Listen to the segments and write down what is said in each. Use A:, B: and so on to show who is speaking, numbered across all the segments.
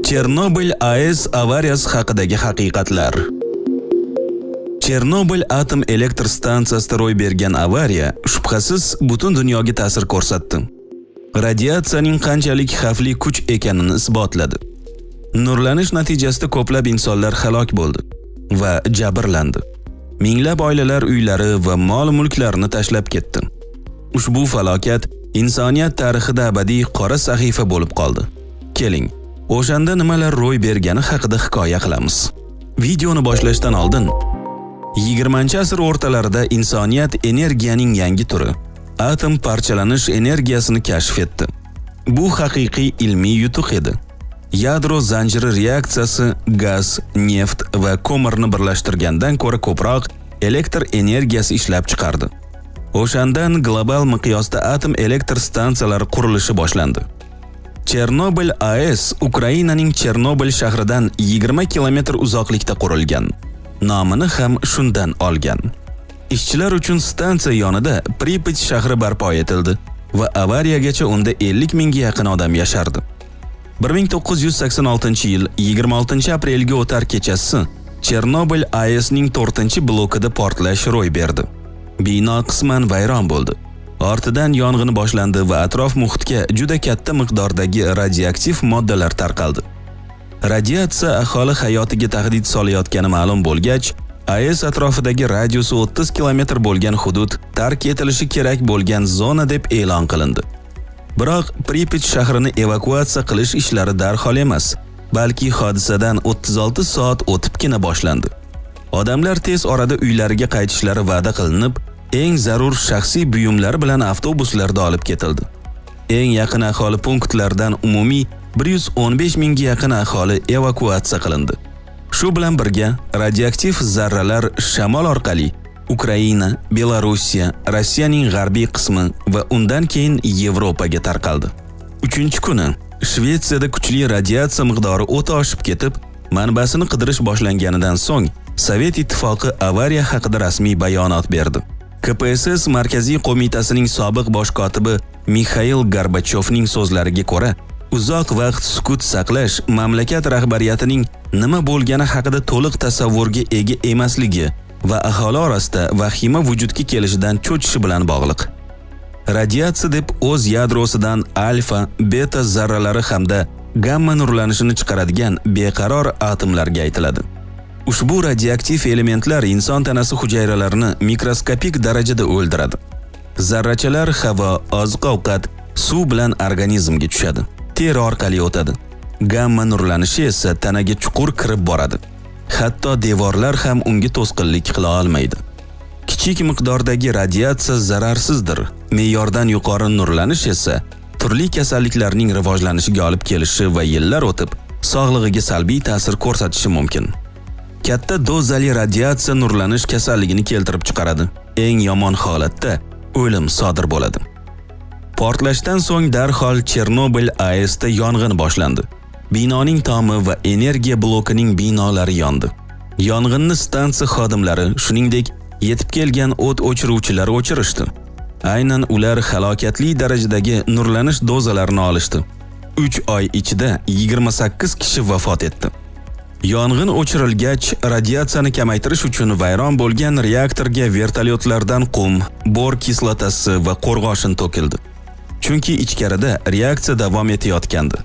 A: Chernobil AES avariyasi haqidagi haqiqatlar. Chernobil atom elektr stansiyasida ro'y bergan avariya shubhasiz butun dunyoga ta'sir ko'rsatdi. Radiatsiyaning qanchalik xavfli kuch ekanini isbotladi. Nurlanish natijasida ko'plab insonlar halok bo'ldi va jabrlandi. Minglab oilalar uylari va mol-mulklarini tashlab ketdi. Ushbu falokat insoniyat tarixida abadiy qora sahifa bo'lib qoldi. Keling, o'shanda nimalar ro'y bergani haqida hikoya qilamiz. Videoni boshlashdan oldin 20-asr o'rtalarida insoniyat energiyaning yangi turi atom parchalanish energiyasini kashf etdi. Bu haqiqiy ilmiy yutuq edi. Yadro zanjiri reaksiyasi gaz, neft va ko'mirni birlashtirgandan ko'ra ko'proq elektr energiyasi ishlab chiqardi. O'shandan global miqyosda atom elektr stansiyalari qurilishi boshlandi. Chernobil AES Ukrainaning Chernobil shahridan 20 kilometr uzoqlikda qurilgan. Nomini ham shundan olgan. Ishchilar uchun stansiya yonida Pripyat shahri barpo etildi va avariyagacha unda 50 mingga yaqin odam yashardi. 1986-yil 26-aprelga o'tar kechasi Chernobil AESning 4-blokida portlash ro'y berdi. Bino qisman vayron bo'ldi. Ortidan yong'in boshlandi va atrof muhitga juda katta miqdordagi radioaktiv moddalar tarqaldi. Radiatsiya aholi hayotiga tahdid solayotgani ma'lum bo'lgach, AES atrofidagi radiusi 30 kilometr bo'lgan hudud tark etilishi kerak bo'lgan zona deb e'lon qilindi. Biroq Pripyat shahrini evakuatsiya qilish ishlari darhol emas, balki hodisadan 36 soat o'tibgina boshlandi. Odamlar tez orada uylariga qaytishlari va'da qilinib, eng zarur shaxsiy buyumlar bilan avtobuslarda olib ketildi. Eng yaqin aholi punktlaridan umumiy 115 mingga yaqin aholi evakuatsiya qilindi. Shu bilan birga radioaktiv zarralar shamol orqali Ukraina, Belorussiya, Rossiyaning g'arbiy qismi va undan keyin Yevropaga tarqaldi. 3-kuni Shvetsiyada kuchli radiatsiya miqdori o'ta oshib ketib, manbasini qidirish boshlanganidan so'ng Sovet Ittifoqi avariya haqida rasmiy bayonot berdi. KPSS Markaziy qo'mitasining sobiq bosh kotibi Mixail Gorbachevning so'zlariga ko'ra, uzoq vaqt sukut saqlash mamlakat rahbariyatining nima bo'lgani haqida to'liq tasavvurga ega emasligi va aholi orasida vahima vujudga kelishidan cho'chishi bilan bog'liq. Radiatsiya deb o'z yadrosidan alfa, beta zarralari hamda gamma nurlanishini chiqaradigan beqaror atomlarga aytiladi. Ushbu radioaktiv elementlar inson tanasi hujayralarini mikroskopik darajada o'ldiradi. Zarrachalar havo, oziq-ovqat, suv bilan organizmga tushadi. Teri orqali o'tadi. Gamma nurlanishi esa tanaga chuqur kirib boradi. Hatto devorlar ham unga to'sqinlik qila olmaydi. Kichik miqdordagi radiatsiya zararsizdir. Me'yordan yuqori nurlanish esa turli kasalliklarning rivojlanishiga olib kelishi va yillar o'tib sog'lig'iga salbiy ta'sir ko'rsatishi mumkin. Katta dozali radiatsiya nurlanish kasalligini keltirib chiqaradi. Eng yomon holatda o'lim sodir bo'ladi. Portlashdan so'ng darhol Chernobil AESda yong'in boshlandi. Binoning tomi va energiya blokining binolari yondi. Yong'inni stansiya xodimlari, shuningdek, yetib kelgan o't o'chiruvchilar o'chirishdi. Aynan ular halokatli darajadagi nurlanish dozalarini olishdi. 3 oy ichida 28 kishi vafot etdi. Yong'in o'chirilgach, radiatsiyani kamaytirish uchun vayron bo'lgan reaktorga vertolyotlardan qum, bor kislotasi va qo'rg'oshin to'kildi. Chunki ichkarida reaksiya davom etayotgandi.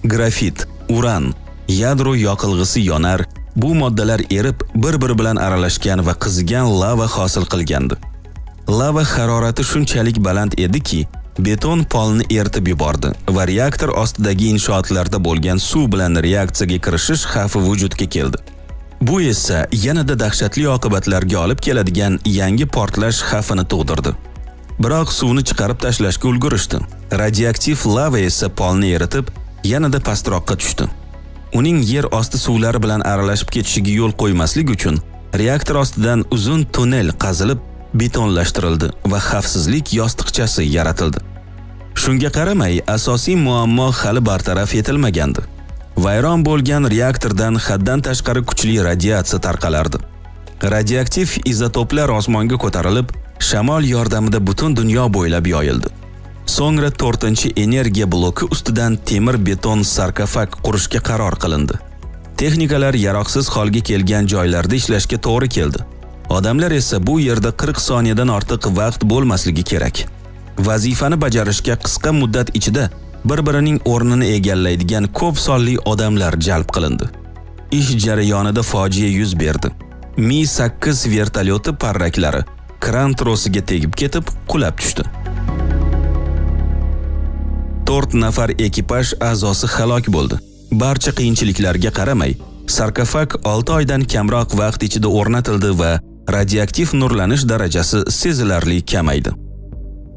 A: Grafit, uran, yadro yoqilg'isi yonar, bu moddalar erib, bir-biri bilan aralashgan va qizigan lava hosil qilgandi. Lava harorati shunchalik baland ediki, beton polni eritib yubordi va reaktor ostidagi inshootlarda bo'lgan suv bilan reaksiyaga kirishish xavfi vujudga keldi. Bu esa yanada dahshatli oqibatlarga olib keladigan yangi portlash xavfini tug'dirdi. Biroq suvni chiqarib tashlashga ulgurishdi. Radioaktiv lava esa polni eritib, yanada pastroqqa tushdi. Uning yer osti suvlari bilan aralashib ketishiga yo'l qo'ymaslik uchun reaktor ostidan uzun tunnel qazilib, betonlashtirildi va xavfsizlik yostiqchasi yaratildi. Shunga qaramay, asosiy muammo hali bartaraf etilmagandi. Vayron bo'lgan reaktordan haddan tashqari kuchli radiatsiya tarqalardi. Radioaktiv izotoplar osmonga ko'tarilib, shamol yordamida butun dunyo bo'ylab yoyildi. So'ngra 4-energiya bloki ustidan temir beton sarkofag qurishga qaror qilindi. Texnikalar yaroqsiz holga kelgan joylarda ishlashga to'g'ri keldi. Odamlar esa bu yerda 40 soniyadan ortiq vaqt bo'lmasligi kerak. Vazifani bajarishga qisqa muddat ichida bir-birining o'rnini egallaydigan ko'p sonli odamlar jalb qilindi. Ish jarayonida fojia yuz berdi. Mi-8 vertolyoti parraklari kran trosiga tegib ketib, qulab tushdi. 4 nafar ekipaj a'zosi halok bo'ldi. Barcha qiyinchiliklarga qaramay, sarkofag 6 oydan kamroq vaqt ichida o'rnatildi va radioaktiv nurlanish darajasi sezilarli kamaydi.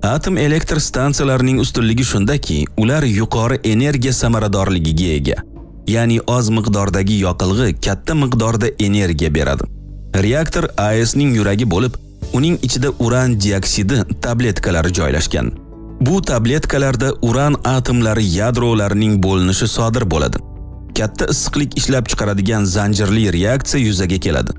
A: Atom elektr stansiyalarining ustunligi shundaki, ular yuqori energiya samaradorligiga ega. Ya'ni oz miqdordagi yoqilg'i katta miqdorda energiya beradi. Reaktor AES ning yuragi bo'lib, uning ichida uran dioksidi tabletkalari joylashgan. Bu tabletkalarda uran atomlari yadrolarining bo'linishi sodir bo'ladi. Katta issiqlik ishlab chiqaradigan zanjirli reaksiya yuzaga keladi.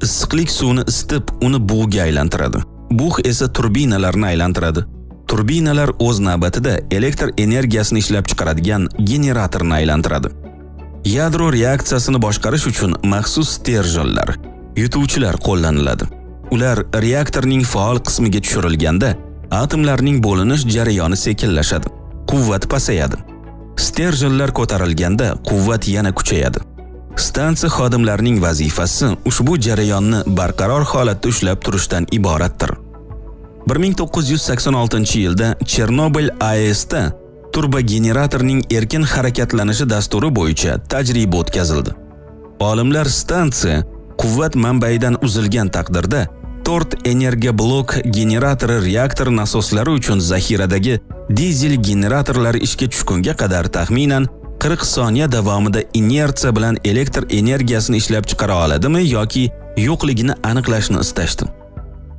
A: Issiqlik suvni isitib, uni bug'ga aylantiradi. Bug' esa turbinalarni aylantiradi. Turbinalar o'z navbatida elektr energiyasini ishlab chiqaradigan generatorni aylantiradi. Yadro reaksiyasini boshqarish uchun maxsus sterjenlar, yutuvchilar qo'llaniladi. Ular reaktorning faol qismiga tushirilganda atomlarning bo'linish jarayoni sekinlashadi, quvvat pasayadi. Sterjenlar ko'tarilganda quvvat yana kuchayadi. Stansiya xodimlarining vazifasi ushbu jarayonni barqaror holatda ushlab turishdan iboratdir. 1986-yilda Chernobil AESda turbogeneratorning erkin harakatlanishi dasturi bo'yicha tajriba o'tkazildi. Olimlar stansiya quvvat manbaidan uzilgan taqdirda 4 energoblok generatori reaktor nasoslari uchun zaxiradagi dizel generatorlari ishga tushgunga qadar taxminan 40 soniya davomida inersiya bilan elektr energiyasini ishlab chiqara oladimi yoki yo'qligini aniqlashni istashdi.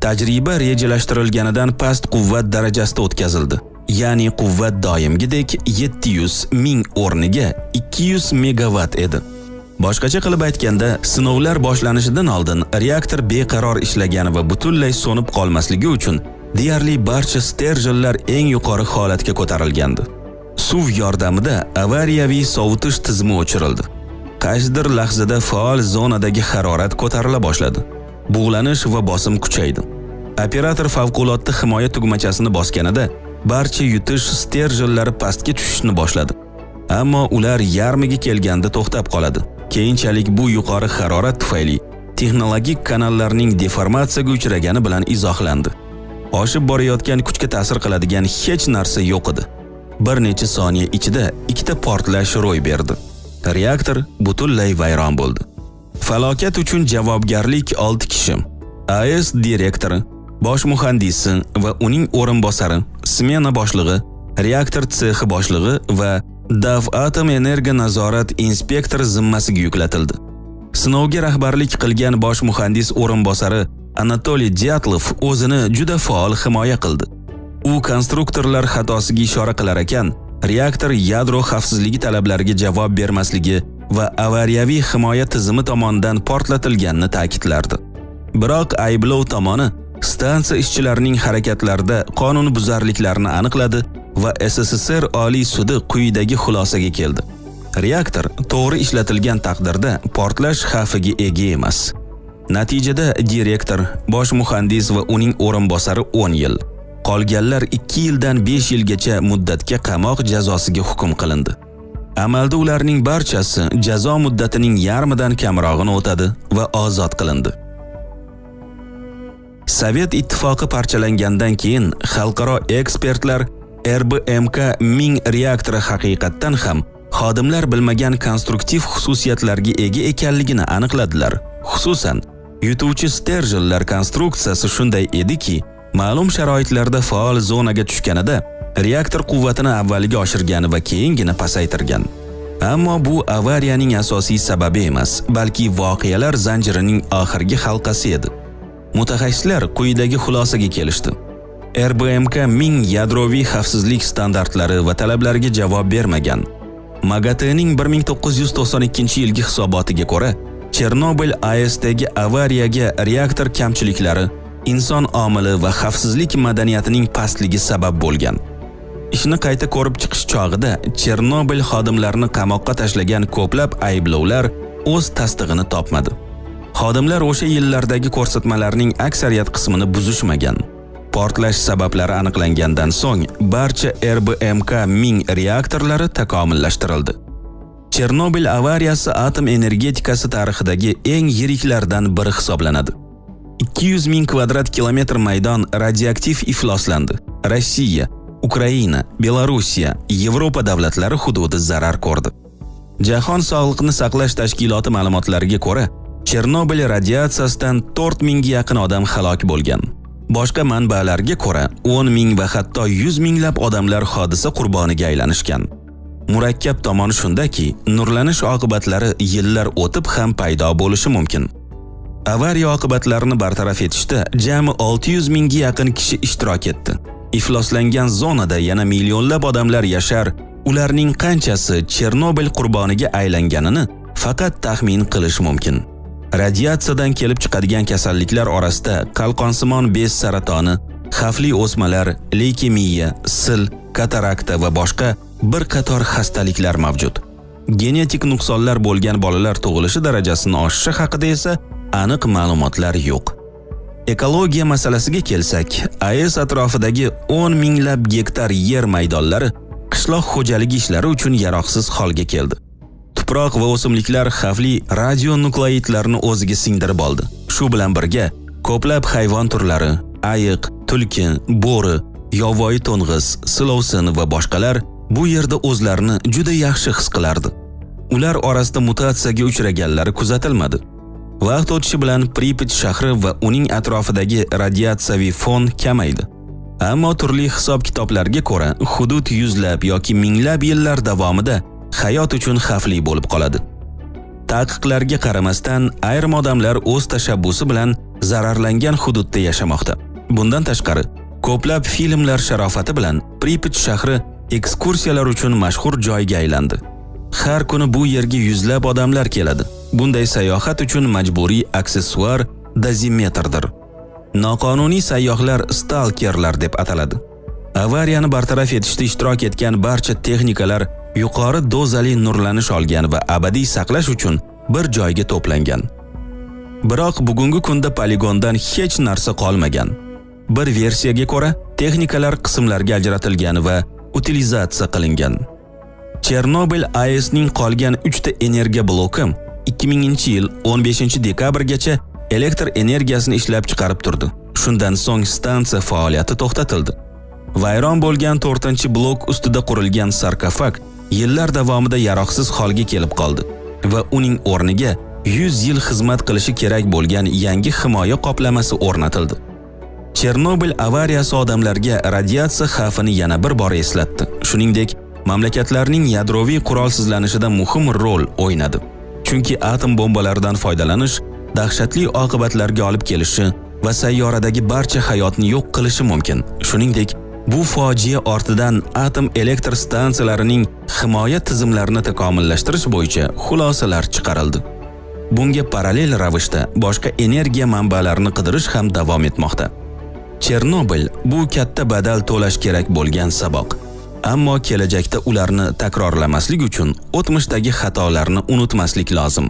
A: Tajriba rejalashtirilganidan past quvvat darajasida o'tkazildi. Ya'ni quvvat doimgidek 700 ming o'rniga 200 megavatt edi. Boshqacha qilib aytganda, sinovlar boshlanishidan oldin reaktor beqaror ishlagani va butunlay so'nib qolmasligi uchun deyarli barcha sterjenlar eng yuqori holatga ko'tarilgandi. Suv yordamida avariyaviy sovutish tizimi o'chirildi. Qaysidir lahzada faol zonadagi harorat ko'tarila boshladi. Bug'lanish va bosim kuchaydi. Operator favqulodda himoya tugmachasini bosganida barcha yutish sterjenlari pastga tushishni boshladi. Ammo ular yarmiga kelganda to'xtab qoladi. Keyinchalik bu yuqori harorat tufayli texnologik kanallarning deformatsiyaga uchragani bilan izohlandi. Oshib borayotgan kuchga ta'sir qiladigan hech narsa yo'q edi. Bir necha soniya ichida ikkita portlash ro'y berdi. Reaktor butunlay vayron bo'ldi. Falokat uchun javobgarlik 6 kishi: AES direktori, bosh muhandisi va uning o'rinbosari, smena boshlig'i, reaktor sexi boshlig'i va DAV atom energo nazorat inspektori zimmasiga yuklatildi. Sinovga rahbarlik qilgan bosh muhandis o'rinbosari Anatoliy Dyatlov o'zini juda faol himoya qildi. U konstruktorlar xatosiga ishora qilar ekan, reaktor yadro xavfsizligi talablariga javob bermasligi va avariyaviy himoya tizimi tomonidan portlatilganini ta'kidlardi. Biroq ayblov tomoni stansiya ishchilarining harakatlarida qonunbuzarliklarni aniqladi va SSSR Oliy sudi quyidagi xulosaga keldi. Reaktor to'g'ri ishlatilgan taqdirda portlash xavfiga ega emas. Natijada direktor, bosh muhandis va uning o'rinbosari 10 yil, qolganlar 2 yildan 5 yilgacha muddatga qamoq jazosiga hukm qilindi. Amalda ularning barchasi jazo muddatining yarmidan kamrog'ini o'tadi va ozod qilindi. Sovet ittifoqi parchalangandan keyin xalqaro ekspertlar RBMK 1000 reaktori haqiqatdan ham xodimlar bilmagan konstruktiv xususiyatlarga ega ekanligini aniqladilar. Xususan, yutuvchi sterjenlar konstruksiyasi shunday ediki, ma'lum sharoitlarda faol zonaga tushganida reaktor quvvatini avvaliga oshirgan va keyingina pasaytirgan. Ammo bu avariyaning asosiy sababi emas, balki voqealar zanjirining oxirgi halqasi edi. Mutaxassislar quyidagi xulosaga kelishdi. RBMK 1000 yadroviy xavfsizlik standartlari va talablariga javob bermagan. MAGATEning 1992-yilgi hisobotiga ko'ra, Chernobil AESdagi avariyaga reaktor kamchiliklari, inson omili va xavfsizlik madaniyatining pastligi sabab bo'lgan. Ishni qayta ko'rib chiqish chog'ida Chernobil xodimlarini qamoqqa tashlagan ko'plab ayblovlar o'z tasdig'ini topmadi. Xodimlar o'sha yillardagi ko'rsatmalarning aksariyat qismini buzishmagan. Portlash sabablari aniqlangandan so'ng barcha RBMK 1000 reaktorlari takomillashtirildi. Chernobil avariyasi atom energetikasi tarixidagi eng yiriklardan biri hisoblanadi. 200 ming kvadrat kilometr maydon radioaktiv ifloslandi. Rossiya, Ukraina, Belorussiya, Yevropa davlatlari hududi zarar ko'rdi. Jahon sog'liqni saqlash tashkiloti ma'lumotlariga ko'ra, Chernobil radiatsiyasidan 4 mingga yaqin odam halok bo'lgan. Boshqa manbalarga ko'ra, 10 ming va hatto 100 minglab odamlar hodisa qurboniga aylanishgan. Murakkab tomoni shundaki, nurlanish oqibatlari yillar o'tib ham paydo bo'lishi mumkin. Avariya oqibatlarini bartaraf etishda jami 600 mingga yaqin kishi ishtirok etdi. Ifloslangan zonada yana millionlab odamlar yashar, ularning qanchasi Chernobil qurboniga aylanganini faqat taxmin qilish mumkin. Radiatsiyadan kelib chiqadigan kasalliklar orasida qalqonsimon bez saratoni, xavfli o'smalar, leykemiya, sil, katarakta va boshqa bir qator xastaliklar mavjud. Genetik nuqsonlar bo'lgan bolalar tug'ilishi darajasini oshishi haqida esa aniq ma'lumotlar yo'q. Ekologiya masalasiga kelsak, AES atrofidagi 10 minglab gektar yer maydonlari qishloq xo'jaligi ishlari uchun yaroqsiz holga keldi. Tuproq va o'simliklar xavfli radionukleidlarni o'ziga singdirib oldi. Shu bilan birga ko'plab hayvon turlari, ayiq, tulki, bo'ri, yovvoyi to'ng'iz, silovsin va boshqalar bu yerda o'zlarini juda yaxshi his qilardi. Ular orasida mutatsiyaga uchraganlari kuzatilmadi. Vaqt o'tishi bilan Pripyat shahri va uning atrofidagi radiatsiyaviy fon kamaydi. Ammo turli hisob-kitoblarga ko'ra, hudud yuzlab yoki minglab yillar davomida hayot uchun xavfli bo'lib qoladi. Taqiqlarga qaramasdan, ayrim odamlar o'z tashabbusi bilan zararlangan hududda yashamoqda. Bundan tashqari, ko'plab filmlar sharofati bilan Pripyat shahri ekskursiyalar uchun mashhur joyga aylandi. Har kuni bu yerga yuzlab odamlar keladi. Bunday sayohat uchun majburiy aksessuar dozimetrdir. Noqonuniy sayyohlar stalkerlar deb ataladi. Avariyani bartaraf etishda ishtirok etgan barcha texnikalar yuqori dozali nurlanish olgan va abadiy saqlash uchun bir joyga to'plangan. Biroq bugungi kunda poligondan hech narsa qolmagan. Bir versiyaga ko'ra, texnikalar qismlarga ajratilgan va utilizatsiya qilingan. Chernobil AESning qolgan 3 ta energiya bloki 2000-yil 15 dekabrgacha elektr energiyasini ishlab chiqarib turdi. Shundan so'ng stansiya faoliyati to'xtatildi. Vayron bo'lgan 4-blok ustida qurilgan sarkofag yillar davomida yaroqsiz holga kelib qoldi va uning o'rniga 100 yil xizmat qilishi kerak bo'lgan yangi himoya qoplamasi o'rnatildi. Chernobil avariyasi odamlarga radiatsiya xavfini yana bir bor eslatdi. Shuningdek, mamlakatlarning yadroviy qurolsizlanishida muhim rol o'ynadi. Chunki atom bombalaridan foydalanish dahshatli oqibatlarga olib kelishi va sayyoradagi barcha hayotni yo'q qilishi mumkin. Shuningdek, bu fojia ortidan atom elektr stansiyalarining himoya tizimlarini takomillashtirish bo'yicha xulosalar chiqarildi. Bunga parallel ravishda boshqa energiya manbalarini qidirish ham davom etmoqda. Chernobil bu katta badal to'lash kerak bo'lgan saboq. Ammo kelajakda ularni takrorlamaslik uchun o'tmishdagi xatolarni unutmaslik lozim.